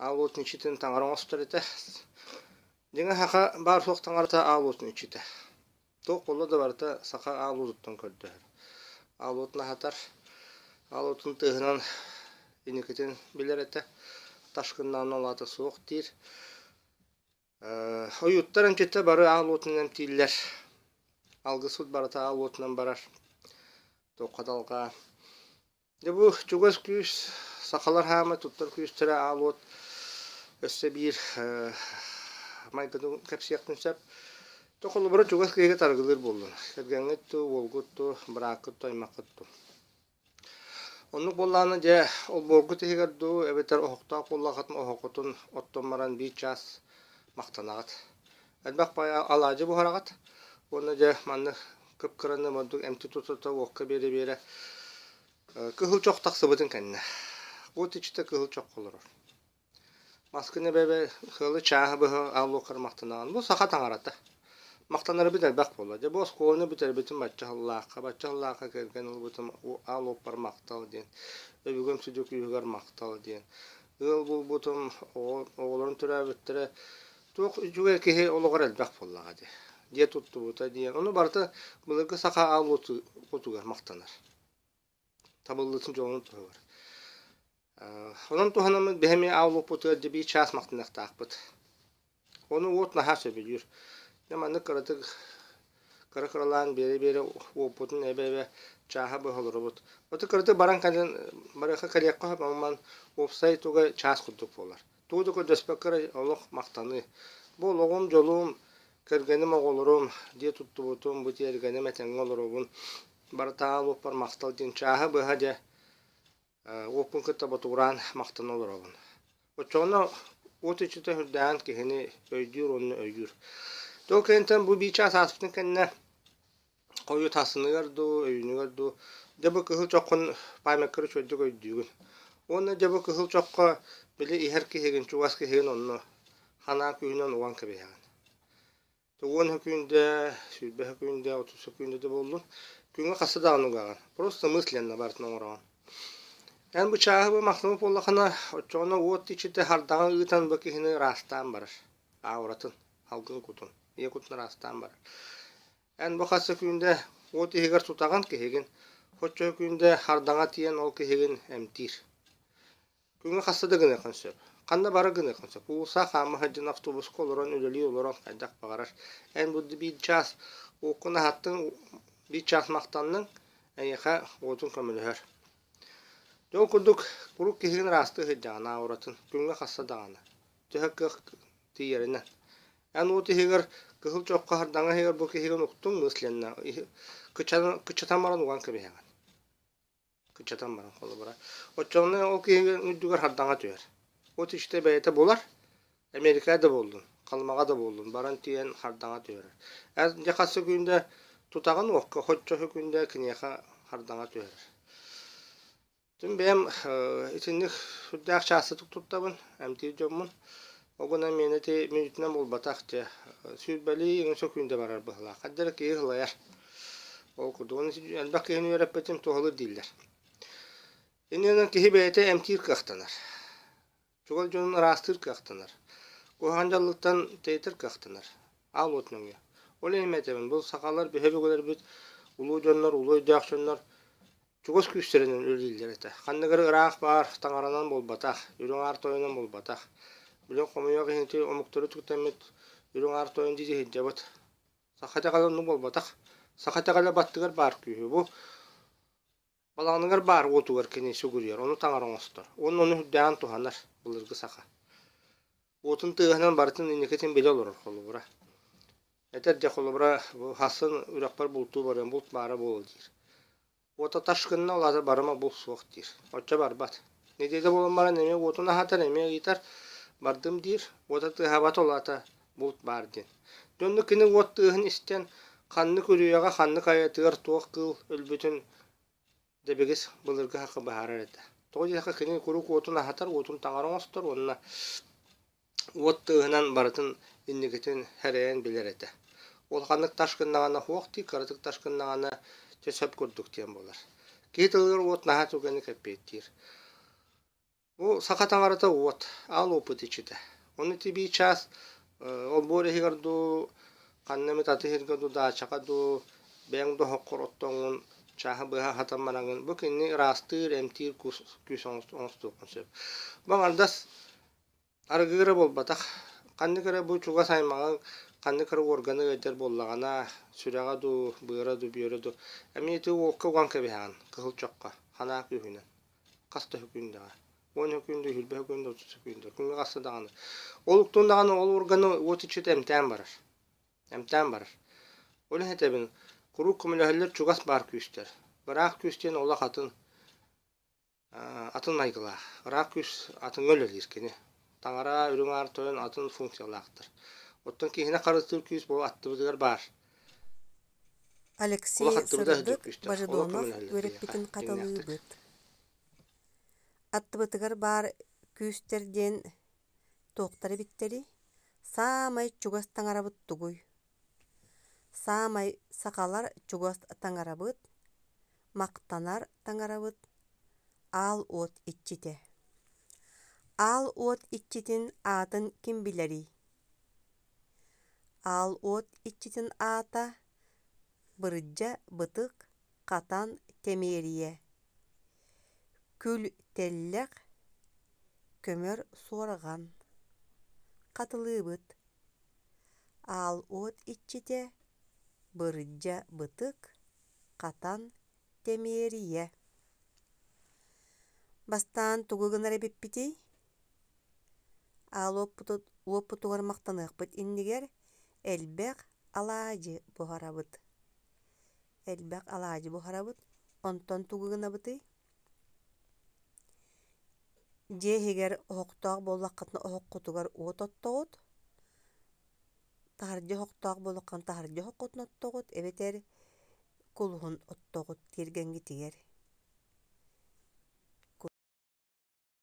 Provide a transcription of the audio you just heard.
Аал уотун иччитин таҥара оҥостор этэ. Дьиҥэ саха баар суох таҥарата аал уотун иччитэ. Туох буолла да барыта саха аал уотуттан көрдөһөр. Аал уотун аһатар, аал уотун тыаһынан инникитин билэр этэ. Ташкыннаан ол аата суох диир. Ойууттар эмчиттэр бары аал уотунан эмтииллэр. Алгысыт барыта аал уотунан барар. Туохха далҕаа. Дьэ бу чугас күүс, сахалар хаамай туттар күүстэрэ аал уот өссө биир майгытын кэпсиэхпин сөп. То холобура чугас киһигэ таргылыыр буоллун. Кэргэҥҥит дуу, уолгут дуу, бырааккыт дуу, аймаххыт дуу. Оннук буоллаҕына дьэ олбуоргут иһигэр дуу эбэтэр оһохтоох буоллаххытына оһоххутун оттон баран биир чаас махтанаҕыт. Элбэх баайы алаадьы буһараҕыт уонна дьэ маннык кып-кыраны ордук эмти тута уокка биэрэ-биэрэ кыһыл чох тахсыбытын кэннэ уот иччитэ кыһыл чоххо олорор. Маскын эбэ-эбэ ыалы чааһы быһа аал-уоккар махтанаҕын. Бу саха таҥарата. Махтанарбыт элбэх буолла. Дьэ бу оскуоланы бүтэрбитим бачча сыллаахха, бачча сыллаахха кэргэн ылбытым аал уоппар махтал диэн. Өбүгэм сүдү күүһүгэр махтал диэн. Ыал буолбутум, оҕолорум төрөөбүттэрэ туох үчүгэй киһи олоҕор элбэх буоллаҕа дии. Дьиэ туттубута диэн. Ону барыта былыргы саха аал уотугар махтанар. Табыллыытын дьолун туһугар. Онон туһанаммыт биһи эмиэ аал уоппутугар дьэ биир чаас махтаныахтаахпыт. Ону уот наһаа сөбүлүүр. Дьэ маннык кыратык кыра-кыралаан биэрэ-биэрэ уоппутун эбэ-эбэ чааһа быһа олоробут. Оту кыратык баран кэлэн барыахха кэлиэххэ сөп, онон уопсай туга чаас курдук буолар. Тугу да көрдөспөккө эрэ олох махтаныы. Бу олоҕум, дьолум, кэргэним, оҕолорум, дьиэ туттубутум, бу тиэргэним этэҥҥэ олоробун. Барыта аал уоппар махтал диэн чааһы быһа дьэ уоппун кытта ботугураан махтана олоробун. Оччоҕуна уот иччитэ үрдээн киһини өйдүүр уонна өйүүр. Ол кэнниттэн бу биир чаас ааспытын кэннэ хойут ассыныгар дуу, өйүүнүгэр дуу дьэ бу кыһыл чоххун памятка үчүгэйдик өйдүүгүн. Уонна дьэ бу кыһыл чоххо били иһэр киһигин, чугас киһигин онно ханаа күүһүнэн уган кэбиһэҕин. 10 сөкүүндэ, 20 сөкүүндэ, 30 сөкүүндэ да буоллун, күҥҥэ хаста даҕаны угаҕын. Просто мысленно барытын оҥороҕун. Эн бу чааһы бу махтаммыт буоллаххына, оччоҕуна уот иччитэ хардаҕа ыытан бу киһини ыраастаан барар. Ауратын, алгын кутун, ийэ кутун ыраастаан барар. Эн бу хас сөкүүндэ уот иһигэр тутаҕын киһигин, оччо сөкүүндэ хардаҥа тиийэн ол киһигин эмтиир. Күҥҥэ хаста да гыныаххын сөп. Ханна бары гыныаххын сөп. Уулусса хаама сылдьан автобуска олорон үлэлии олорон хайдах баҕарар. Эн бу биир чаас уоккун аһаттыҥ, биир чаас махтанныҥ, эйиэхэ уотун көмөлөһөр. Дьэ ол курдук куруук киһигин ыраастыы сылдьаҕын ауратын күҥҥэ хаста даҕаны. Төһө кыах тиийэринэн. Эн уот иһигэр кыһыл чоххо хардаҥа иһигэр бу киһигин уктуҥ мысленно кыччатан баран уган кэбиһэҕин. Кыччатан баран холобура. Оччоҕуна ол киһи үрдүгэр хардаҥа түһэр. От иччитэ бэйэтэ булар, Америка да буоллун, Халымаҕа да буоллун, баран тиийэн хардаҥа түһэрэр. Эн дьэ хас сөкүүндэ тутаҕын уокка, оччо сөкүүндэ киниэхэ хардаҥа түһэрэр. Тим бэйэм итинник сүрдээх чаастатык туттабын, эмтиир дьоммун. Ол гынан миэнэ ити мүнүүтүнэн буолбатах дьэ, сүүрбэлии иҥин сөкүүндэ барар быһыылаах. Хайда эрэ киһи сылайар. Ол курдук элбэх киһини үөрэппитим туһалыыр дииллэр. Иннинэн киһи бэйэтэ эмтиир кыахтанар. Чугас дьонун ыраастыыр кыахтанар. Куһаҕан дьаллыктан тэйитэр кыахтанар. Аал уот нөҥүө. Ол иһин этэбин, бу сахалар биһи өбүгэлэрбит улуу дьоннор, улуу өйдөөх дьоннор чугас күүстэринэн үлэлииллэр этэ. Ханнык эрэ ыраах баар таҥаранан буолбатах, үрүҥ аар тойонун буолбатах. Билин хомойуох иһин ити омуктары түктэммит үрүҥ аар тойон дии сылдьабыт. Саха итэҕэлэ оннук буолбатах. Саха итэҕэлэ баттыгар баар күүһү. Бу балаҕаныгар баар уотугар кини сүгүрүйэр, ону таҥара оҥостор. Уонна ону үрдээҕин туһанар былыргы саха. Уотун тыаһынан барытын инникитин билэ олорор холобура. Этэр дьэ холобура хасын үрэхпэр бултуу барыам, булт баара буолуо диир. Уота таш гынна, ол аата барыма бул суох диир. Оччо барбат. Нэдиэлэ буолан баран эмиэ уотун аһатар, эмиэ ыйытар, бардым диир. Уота тыаһаабата, ол аата булт баар диэн. Дьэ онно кини уот тыаһын истэн, ханнык үрүйэҕэ, ханнык айатыгар туох кыыл өлбүтүн дэбигис былыргы сахха быһаарар этэ. Тоҕо диэтэххэ кини куруук уотун аһатар, уотун таҥара оҥостор уонна уот тыаһынан барытын инникитин сэрэйэн билэр этэ. Улаханнык тас гыннаҕына суох дии, кыратык тас гыннаҕына чэ сөп курдук диэн буолар. Киһи тылыгар уот наһаа түргэнник эппиэттиир. Бу саха таҥарата уот, аал уоппут иччитэ. Ону ити биир чаас олбуор иһигэр дуу, ханна эмит атыыһырга дуу, даачаҕа дуу, бэйэҥ да оһоххор оттоҥҥун, чааһы быһа аһатан бараҥҥын, бу кинини ыраастыыр, эмтиир күүс оҥостуоххун сөп. Бу аҥардас Арыгы эрэ буолбатах, ханнык эрэ бу чугас аймаҕыҥ ханнык эрэ уорганы ыалдьар буоллаҕына, сүрэҕэ дуу, быара дуу, бүөрэ дуу, эмиэ ити уокка уган кэбиһэҕин, кыһыл чоххо, ханаа күүһүнэн. Хас да сөкүүндэҕэ. 10 сөкүүндэ, 20 сөкүүндэ, 30 сөкүүндэ, күҥҥэ хаста даҕаны. Ол уктун даҕаны ол уорганы уот иччитэ эмтээн барар. Эмтээн барар. Ол иһин этэбин, куруук көмөлөһөллөр чугас баар күүстэр. Ыраах күүс диэн олох атын Атын майгылаах, ыраах күүс атыҥҥа үлэлиир кини. Таҥара, үрүҥ аар тойон атын функциялаахтар. Оттон киһини харыстыыр күүс бу аттыбытыгар баар. Алексей Олох аттыбыта сылдьар Сырдык күүстээх, олох Божедонов көмөлөһөллөр киһиэхэ үөрэппитин дьиҥнээхтик. хатылыыбыт. Аттыбытыгар баар күүстэр диэн туохтар эбиттэрий? Саамай чугас таҥарабыт тугуй? Саамай сахалар чугас таҥарабыт, махтанар таҥарабыт Аал уот иччитэ. Аал уот иччитин аатын ким билэрий? Аал уот иччитин аата Бырдьа Бытык Хатан Тэмиэрийэ Күл Тэллэх Көмөр Суорҕан Хатылыыбыт Аал уот иччитэ Бырдьа Бытык Хатан Тэмиэрийэ Бастаан тугу гынар эбиппитий? Аал уоппутугар махтаныахпыт иннигэр элбэх алаадьы буһарабыт. Элбэх алаадьы буһарабыт. Онтон тугу гынабытый? Дьиэ иһигэр оһохтоох буоллаххытына оһоххутугар уот оттоҕут, таһырдьа оһохтоох буоллаххына таһырдьа оһоххутун оттоҕут эбэтэр кулуһун оттоҕут тиэргэҥҥитигэр.